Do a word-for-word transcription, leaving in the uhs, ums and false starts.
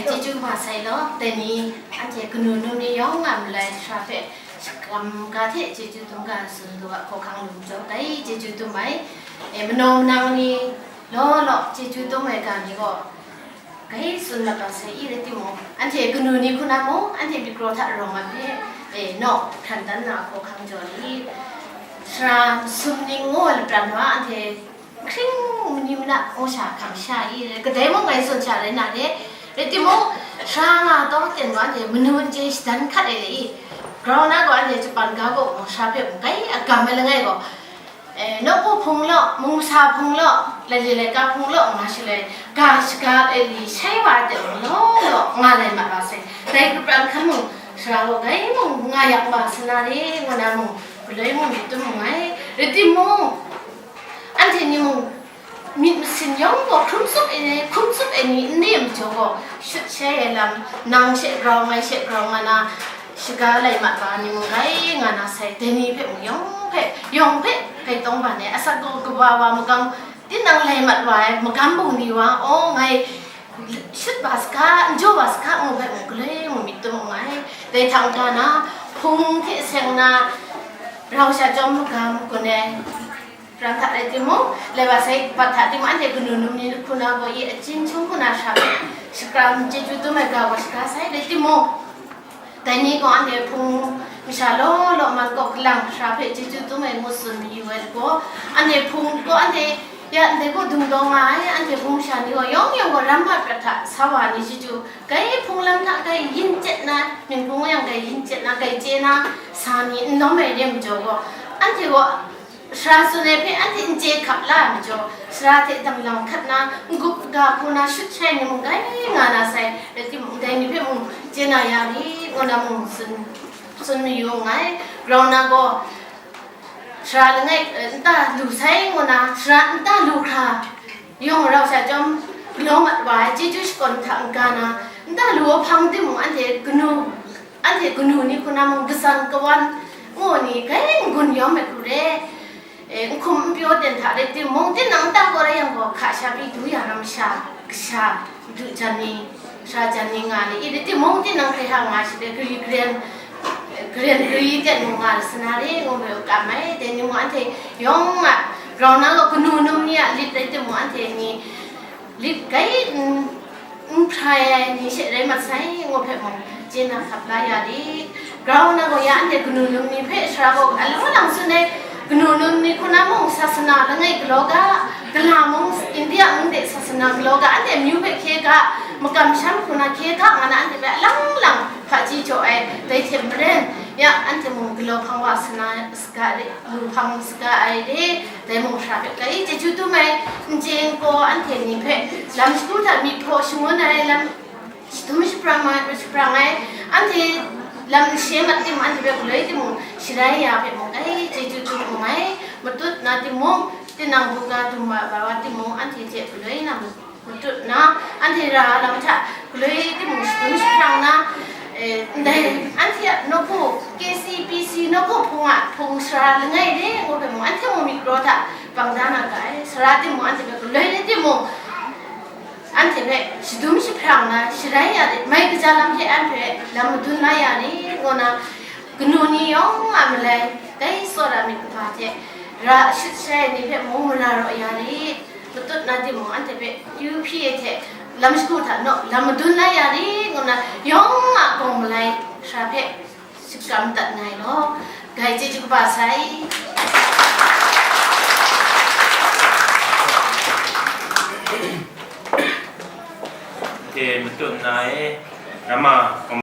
Chyeju kaba sai law, dai ni, anhte kanu num ni yawng a malai sara hpe shakram ga hte chyeju dum ga tsun du a, hkawhkang lu majaw, dai chyeju dum ai. E, manaw manang ni law law chyeju dum ai ga ni gaw, gai tsun mat wa sai i rai timung, anhte kanu ni hku na mung, anhte mik kraw hta rawng ai hpe, e, naw hkran dan na hkawhkang jaw li, sara masum ning ngu ai lapran wa, anhte hkring mani mana ngu sha hkang sha i rai, kadai mung ngai tsun sha rai na re, rai timung, sara nga taw ten wa, anhte manu n chye shadan hkat ai le i, grau na gaw, anhte Japan ga gaw mung sara hpe mung gai a gam ai langai gaw, E, nawku hpung law, mungsa hpung law, laile laika hpung law, nga shaloi, ga shaga ai li shai wa ai hte mung law law, nga lai mat wa sai. Dai hku pran hkan mung, sara gaw gai mung nga yak ma sana re, ngu na mung, galoi mung myit tum nngai. Rai timung, anhte ni mung, myit masin yawng gaw hkrum tsup ai ni, hkrum tsup ai ni n re ai majaw gaw, shut shai ai lam, nang she grau, ngai she grau nga na, shaga lai mat wa ni mung rai nga na sai, dai ni hpe mung yawng hpe, yawng hpe kai tawng ban ai, asak gaw kaba wa magam, tinang lai mat wa ai, magam bungli wa, aw, ngai shut ba saga, n jaw ba saga, ngu hpe mung galoi mung myit tum nngai. Dai hta n-ga na, hpung hte seng na, rau sha chyawm magam gun ai, Pran hta rai timung, lai wa sai, bat hta timung, anhte kanu num ni hku na gaw i, achyin chyum hku na sara hpe shakram chyeju dum ai ga gaw shaga sai, rai timung, dai ni gaw anhte hpung masha law law man kaw kalang sara hpe chyeju dum ai ngu tsun mayu ai gaw, anhte hpung gaw anhte ya ndai gaw dungdawng nga ai, anhte hpung masha ni gaw yawng yawng gaw ram hpa prat hta sa wa ni chyeju, gai hpung lam hta gai yin chyet na, mying hpung yang gai yin chyet na, gai chye na sa ni n lawm ai re majaw gaw, anhte gaw, Sara tsun ai hpe anhte n chye hkap la ai majaw, sara hte danglang hkat na, n-gup ga hku na shut shai ni mung gai nga na sai, rai timung, dai ni hpe mung chye na ya ri, ngu na mung tsun, tsun mayu nngai. Grau na gaw, sara langai, eh, nta lu sai ngu na, sara nta lu hkra, yawng rau sha chyawm, galaw mat wa ai, chyeju shakawn hta n-ga na, nta lu hpang timung, anhte kanu, anhte kanu ni hku na mung, katsan kawan ngu ni, gai n-gun yawm ai hku re, e, n hkum n pyaw ten hta rai timung, tinang nta gaw rai yang gaw, hka sha pyi du ya na masha, kasha, du jan ni, sara jan ni nga ni, i rai timung, tinang hkrai hang nga shi de, gari garen, garen gari ten mung nga sana re, ngu mai u kam ai, dai ni mung anhte yawng a, grau na gaw kanu num ni a lit rai timung, anhte ni lit gai n, n hprai ai ni she rai mat sai, ngu hpe mung chye na hkap la ya rit. Grau na gaw ya anhte kanu num ni hpe sara gaw alang alang tsun ai, kanu num ni hku na mung sasana langai galaw ga, gala mung India mung de sasana galaw ga, anhte amyu hpe hkye ga, makamsham hku na hkye ga nga na anhte hpe alang alang hpaji jaw ai, dai hte maren, ya anhte mung galaw hpang wa sana saga re, lu hpang saga ai re, dai mung sara hpe gai chyeju dum ai, n chye n kaw anhte ni hpe lam shagu hta myit hpaw shangun ai, lam shadum shaprang ai, shaprang ai, anhte lam n she mat timung, anhte hpe galoi timung, sharai ya hpe mung gai chyeju dum nngai, matut na timung, tinang buga dum wa, wa timung, anhte hte galoi na mung. Matut na, anhte ra lam hta galoi timung shadum shaprang na, eh, ndai, anhte a nawku, K C P C nawku hpung a hpung sara langai re ngu hpe mung, anhte mung myit karaw hta bang da na ga ai, sara timung anhte hpe galoi re timung, anhte hpe shadum shaprang na, sharai ya re, mai kaja lam hte anhte hpe lam madun la ya re, ngu na, kanu ni yawng a malai, dai tsawra myit kaba hte, ra shut shai ai ni hpe mung mara raw ya re. Matut na timung, anhte hpe kyu hpyi ai hte, lam shagu hta naw, lam madun la ya ri, ngu na, yawng a bawng malai sara hpe shakram dat nga ai law, gai chyeju kaba sai. Hte matut na e, rama